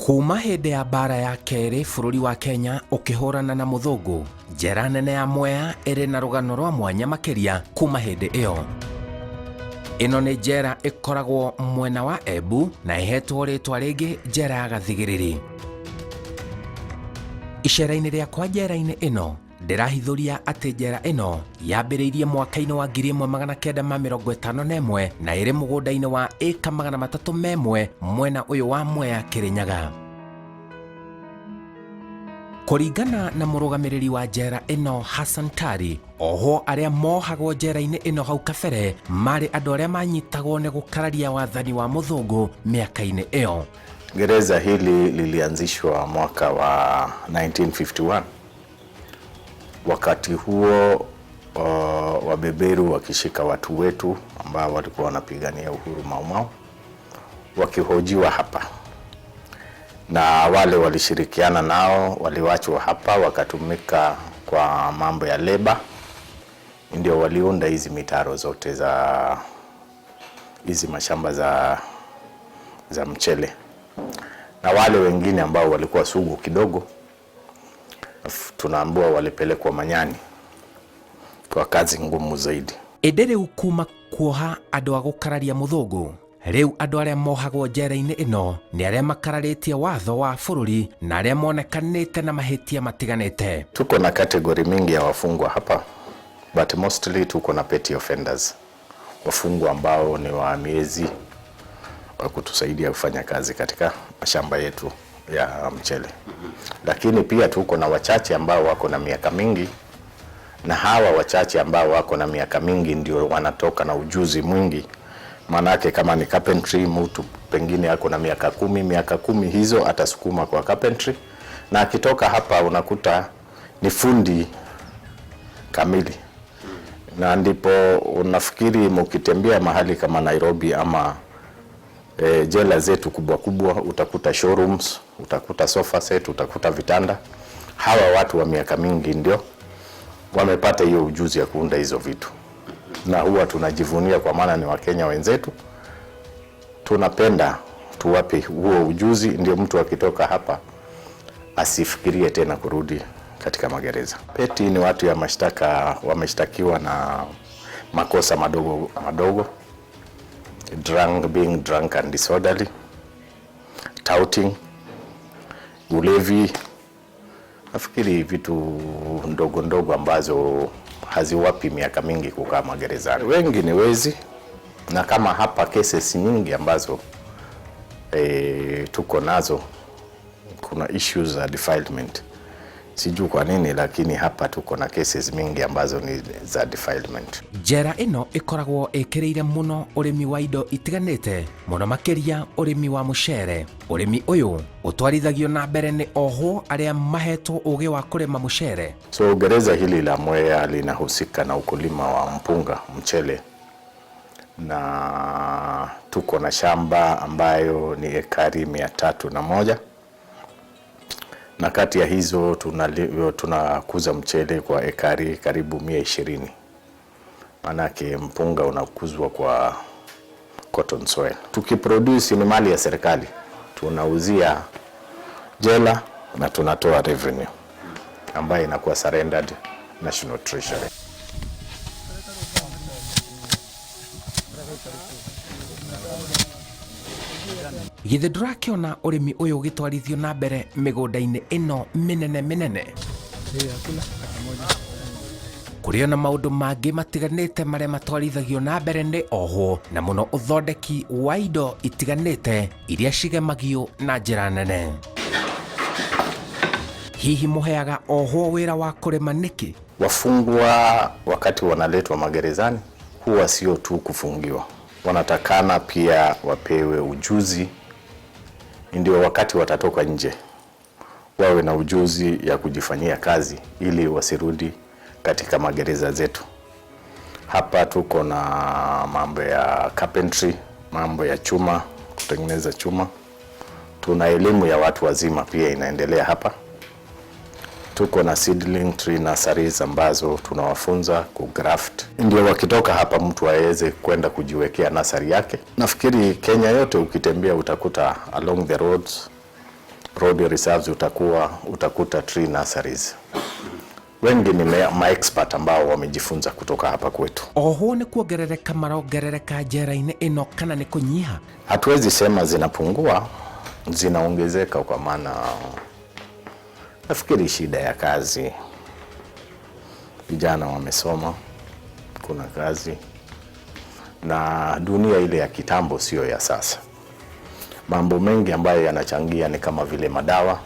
Kuma hĩndĩ ya mbara ya kerĩ bũrũri wa Kenya ũkĩhũrana na mũthũngũ, njera nene ya Mwea ĩrĩ na rũgano rwa mwanya makĩria kuma hĩndĩ ĩyo. Ĩno nĩ njera ĩkoragwo mwena wa Embu na ĩhetwo rĩtwa rĩngĩ njera ya Gathigĩrĩri. Icera-inĩ rĩakwa njera-inĩ ĩno ndĩrahithũria atĩ njera ĩno yambĩrĩirie mwaka-inĩ wa 1951 na ĩrĩ mũgũnda-inĩ wa ĩka 301 mwena ũyũ wa Mwea Kĩrĩnyaga. Kũringana na mũrũgamĩrĩri wa njera ĩno Hassan Tari, ohwo arĩa mohagwo njera-inĩ ĩno hau kabere marĩ andũ arĩa manyitagwo nĩ gũkararia wathani wa mũthũngũ mĩaka-inĩ ĩyo. Gereza hili lilianzishwa mwaka wa 1951. Wakati huo wabeberu wakishika watu wetu ambao walikuwa wanapigania uhuru Mau Mau, wakihojiwa hapa, na wale walishirikiana nao waliwachwa hapa wakatumika kwa mambo ya leba, ndio waliunda hizi mitaro zote za hizi mashamba za mchele, na wale wengine ambao walikuwa sugu kidogo tunaambiwa walipelekwa Manyani kwa kazi ngumu zaidi. Ĩndĩ rĩu kuma kuoha andũ a gũkararia mũthũngũ, rĩu andũ arĩa mohagwo njera-inĩ ĩno nĩ arĩa makararĩtie watho wa bũrũri na arĩa monekanĩte na mahĩtia matiganĩte. Tuko na category mingi ya wafungwa hapa, but mostly tuko na petty offenders, wafungwa ambao ni wa miezi wa kutusaidia kufanya kazi katika mashamba yetu ya mchele. Lakini pia tuko na wachache ambao wako na miaka mingi, na hawa wachache ambao wako na miaka mingi ndio wanatoka na ujuzi mwingi. Manake kama ni carpentry, mtu pengine ako na miaka 10, miaka 10 hizo atasukuma kwa carpentry, na akitoka hapa unakuta ni fundi kamili. Na ndipo unafikiri mkitembea mahali kama Nairobi ama jela zetu kubwa kubwa, utakuta showrooms, utakuta sofa set, utakuta vitanda. Hawa watu wa miaka mingi ndio wamepata hiyo ujuzi ya kuunda hizo vitu, na huwa tunajivunia kwa maana ni Wakenya wenzetu. Tunapenda tuwape huo ujuzi, ndio mtu akitoka hapa asifikirie tena kurudi katika magereza. Petty ni watu ya mashtaka, wameshtakiwa na makosa madogo madogo, drunk, being drunk and disorderly, touting, ulevi, nafikiri vitu ndogo ndogo ambazo haziwapi miaka mingi kukaa magerezani. Wengi ni wezi, na kama hapa cases nyingi ambazo tuko nazo, kuna issues za defilement. Sijui kwa nini, lakini hapa tuko na cases mingi ambazo ni za defilement. Njera ĩno ĩkoragwo ĩkĩrĩire mũno ũrĩmi wa indo itiganĩte, mũno makĩria ũrĩmi wa mũcere. Ũrĩmi ũyũ ũtwarithagio na mbere nĩ ohwo arĩa mahetwo ũgĩ wa kũrĩma mũcere. So gereza hili la Mwea linahusika na ukulima wa mpunga, mchele, na tuko na shamba ambayo ni ekari 301, na kati ya hizo tunakuza mchele kwa ekari karibu 120. Manake mpunga unakuzwa kwa cotton soil. Tukiproduce ni mali ya serikali, tunauzia jela na tunatoa revenue ambayo inakuwa surrendered National Treasury. Githĩ ndũrakĩona ũrĩmi ũyũ ũgĩtwarithio na mbere mĩgũnda-inĩ ĩno mĩnene mĩnene? Kũrĩ ona maũndũ mangĩ matiganĩte marĩa matwarithagio na mbere nĩ ohwo, na mũno ũthondeki wa indo itiganĩte iria cigemagio na njĩra nene. Hihi mũheaga ohwo wĩra wa kũrĩma nĩkĩ? Wafungwa wakati wanaletwa magerezani huwa sio tu kufungiwa, wanatakana pia wapewe ujuzi, ndio wakati watatoka nje wawe na ujuzi ya kujifanyia kazi ili wasirudi katika magereza zetu. Hapa tuko na mambo ya carpentry, mambo ya chuma, kutengeneza chuma. Tuna elimu ya watu wazima pia inaendelea hapa. Tuko na seedling tree nurseries ambazo tunawafunza kugraft, ndio wakitoka hapa mtu aweze kwenda kujiwekea nursery yake. Nafikiri Kenya yote ukitembea utakuta along the roads Road reserves utakuta tree nurseries. Wengi ni ma-expert ambao wamejifunza kutoka hapa kwetu. Ohwo nĩ kuongerereka marongerereka njera-inĩ ĩno kana nĩ kũnyiha? Hatuwezi sema zinapungua, zinaongezeka, kwa maana nafikiri shida ya kazi, vijana wamesoma, kuna kazi, na dunia ile ya kitambo sio ya sasa. Mambo mengi ambayo yanachangia ni kama vile madawa,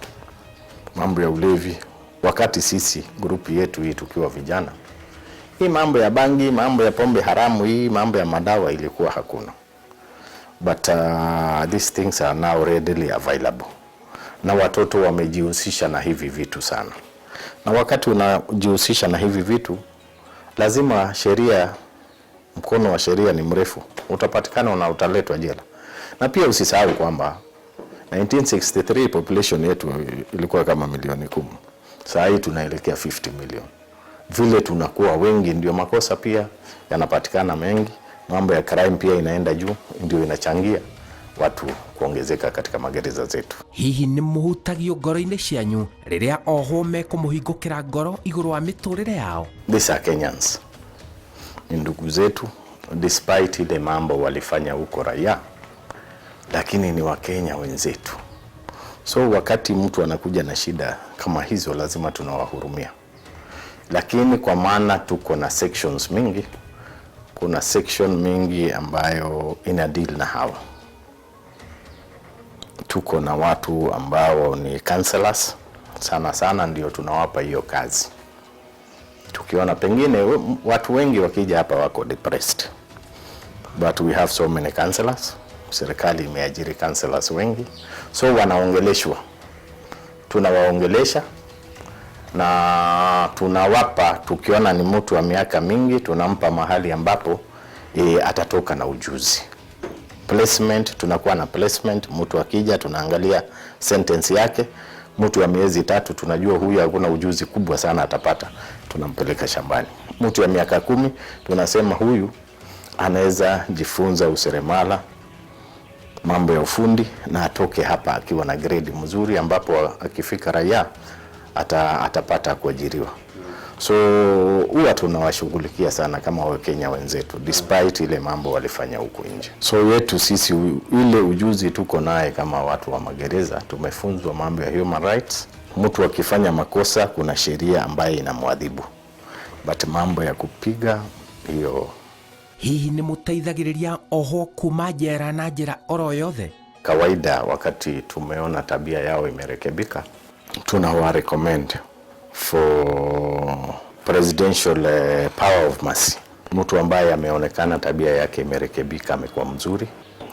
mambo ya ulevi. Wakati sisi group yetu hii tukiwa vijana, hii mambo ya bangi, mambo ya pombe haramu, hii mambo ya madawa ilikuwa hakuna, but these things are now readily available, na watoto wamejihusisha na hivi vitu sana, na wakati unajihusisha na hivi vitu, lazima sheria, mkono wa sheria ni mrefu, utapatikana na utaletwa jela. Na pia usisahau kwamba 1963 population yetu ilikuwa kama milioni 10, saa hii tunaelekea 50 million. Vile tunakuwa wengi, ndio makosa pia yanapatikana mengi, mambo ya crime pia inaenda juu, ndio inachangia watu kuongezeka katika magereza zetu. Hihi nĩ mũhutagio ngoro-inĩ cianyu rĩrĩa ohwo mekũmũhingũkĩra ngoro igũrũ wa mĩtũrĩre yao? These are Kenyans, ni ndugu zetu, despite ile mambo walifanya huko raia, lakini ni Wakenya wenzetu. So wakati mtu anakuja na shida kama hizo, lazima tunawahurumia, lakini kwa maana tuko na sections mingi, kuna section mingi ambayo ina deal na hawa. Tuko na watu ambao ni counselors sana sana, ndio tunawapa hiyo kazi tukiona pengine watu wengi wakija hapa wako depressed, but we have so many counselors. Serikali imeajiri counselors wengi, so wanaongeleshwa, tunawaongelesha na tunawapa, tukiona ni mtu wa miaka mingi tunampa mahali ambapo atatoka na ujuzi. Placement, tunakuwa na placement. Mtu akija tunaangalia sentence yake. Mtu wa miezi 3 tunajua huyu hakuna ujuzi kubwa sana atapata, tunampeleka shambani. Mtu wa miaka 10 tunasema huyu anaweza jifunza useremala, mambo ya ufundi na atoke hapa akiwa na grade mzuri, ambapo akifika raia atapata kuajiriwa. So huwa tunawashughulikia sana kama Wakenya wenzetu despite ile mambo walifanya huku nje. So yetu sisi ile ujuzi tuko naye kama watu wa magereza, tumefunzwa mambo ya human rights. Mtu akifanya makosa kuna sheria ambayo inamwadhibu, but mambo ya kupiga hiyo. Hihi nĩ mũteithagĩrĩria ohwo kuma njera na njĩra oro yothe? Kawaida wakati tumeona tabia yao imerekebika, tunawa recommend for presidential power of mercy. Mtu ambaye ameonekana tabia yake imerekebika, amekuwa mzuri,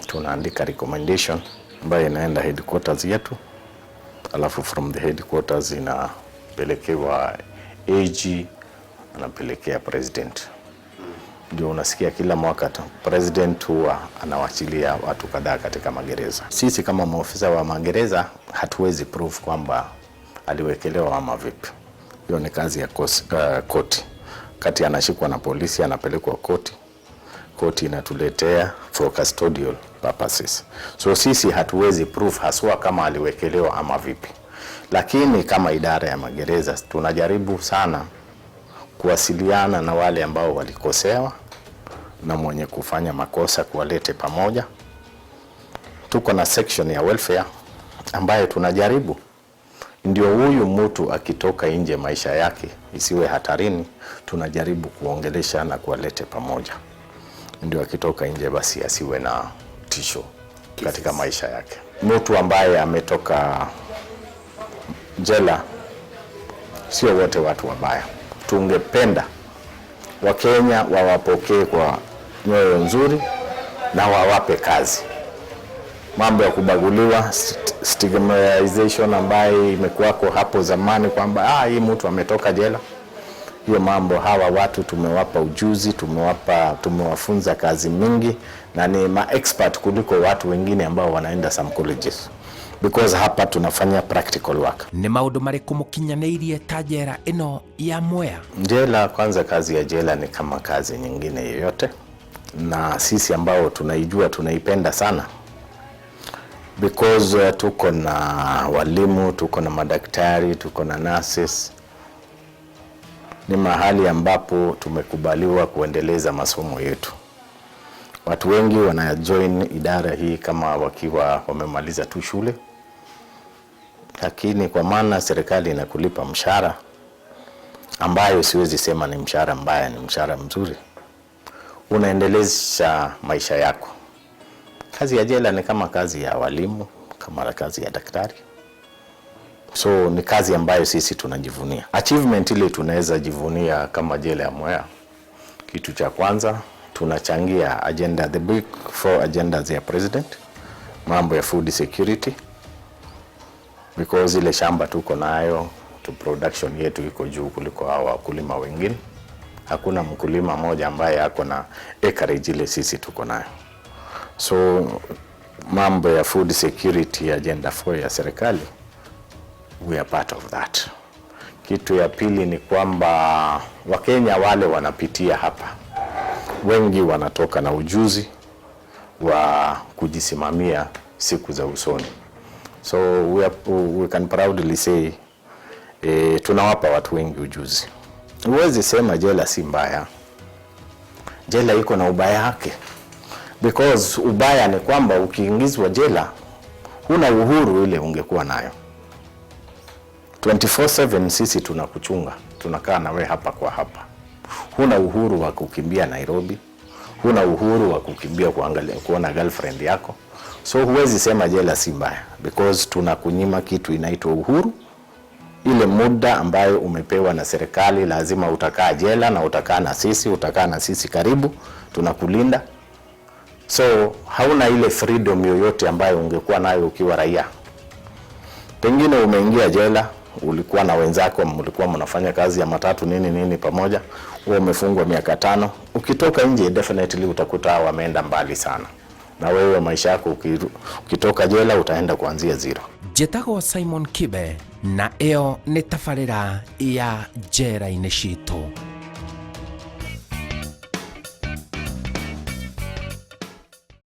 tunaandika recommendation ambayo inaenda headquarters yetu, alafu from the headquarters inapelekewa AG, anapelekea president. Ndio unasikia kila mwaka tu president huwa anawachilia watu kadhaa katika magereza. Sisi kama maofisa wa magereza hatuwezi prove kwamba aliwekelewa ama vipi. Hiyo ni kazi ya koti. Kati anashikwa na polisi anapelekwa koti, koti inatuletea for custodial purposes. So sisi hatuwezi prove haswa kama aliwekelewa ama vipi, lakini kama idara ya magereza tunajaribu sana kuwasiliana na wale ambao walikosewa na mwenye kufanya makosa kuwalete pamoja. Tuko na section ya welfare ambayo tunajaribu ndio huyu mtu akitoka nje maisha yake isiwe hatarini, tunajaribu kuongelesha na kuwalete pamoja, ndio akitoka nje basi asiwe na tisho katika maisha yake. Mtu ambaye ametoka jela, sio wote watu wabaya. Tungependa Wakenya wawapokee kwa nyoyo nzuri na wawape kazi. Mambo ya kubaguliwa, stigmatization ambayo imekuwako hapo zamani kwamba hii mtu ametoka jela, hiyo mambo, hawa watu tumewapa ujuzi, tumewafunza kazi mingi na ni ma expert kuliko watu wengine ambao wanaenda some colleges, because hapa tunafanya practical work. Nĩ maũndũ marĩkũ mũkinyanĩirie ta njera ĩno ya Mwea? Jela, kwanza kazi ya jela ni kama kazi nyingine yoyote, na sisi ambao tunaijua tunaipenda sana. Because tuko na walimu, tuko na madaktari, tuko na nurses. Ni mahali ambapo tumekubaliwa kuendeleza masomo yetu. Watu wengi wana join idara hii kama wakiwa wamemaliza tu shule, lakini kwa maana serikali inakulipa mshahara ambayo siwezi sema ni mshahara mbaya, ni mshahara mzuri, unaendeleza maisha yako. Kazi ya jela ni kama kazi ya walimu, kama kazi ya daktari, so ni kazi ambayo sisi tunajivunia. Achievement ile tunaweza jivunia kama jela ya Mwea, kitu cha kwanza tunachangia agenda, the big four agendas ya president, mambo ya food security, because ile shamba tuko nayo tu, production yetu iko juu kuliko hao wakulima wengine. Hakuna mkulima mmoja ambaye ako na acreage ile sisi tuko nayo. So mambo ya food security, agenda 4 ya serikali, we are part of that. Kitu ya pili ni kwamba Wakenya wale wanapitia hapa wengi wanatoka na ujuzi wa kujisimamia siku za usoni. So we can proudly say tunawapa watu wengi ujuzi. Huwezi sema jela si mbaya, jela iko na ubaya wake, because ubaya ni kwamba ukiingizwa jela huna uhuru ile ungekuwa nayo 24/7. Sisi tunakuchunga, tunakaa na we hapa kwa hapa. Huna uhuru wa kukimbia Nairobi, huna uhuru wa kukimbia kuangalia, kuona girlfriend yako. So huwezi sema jela si mbaya because tunakunyima kitu inaitwa uhuru. Ile muda ambayo umepewa na serikali, lazima utakaa jela na utakaa na sisi, utakaa na sisi karibu, tunakulinda. So hauna ile freedom yoyote ambayo ungekuwa nayo ukiwa raia. Pengine umeingia jela, ulikuwa na wenzako, mlikuwa mnafanya kazi ya matatu nini nini pamoja, wewe umefungwa miaka 5. Ukitoka nje, definitely utakuta wameenda mbali sana, na wewe maisha yako ukitoka jela utaenda kuanzia zero. Njĩtagwo Simon Kibe na ĩyo nĩ tabarĩra ya Njera-inĩ Citũ.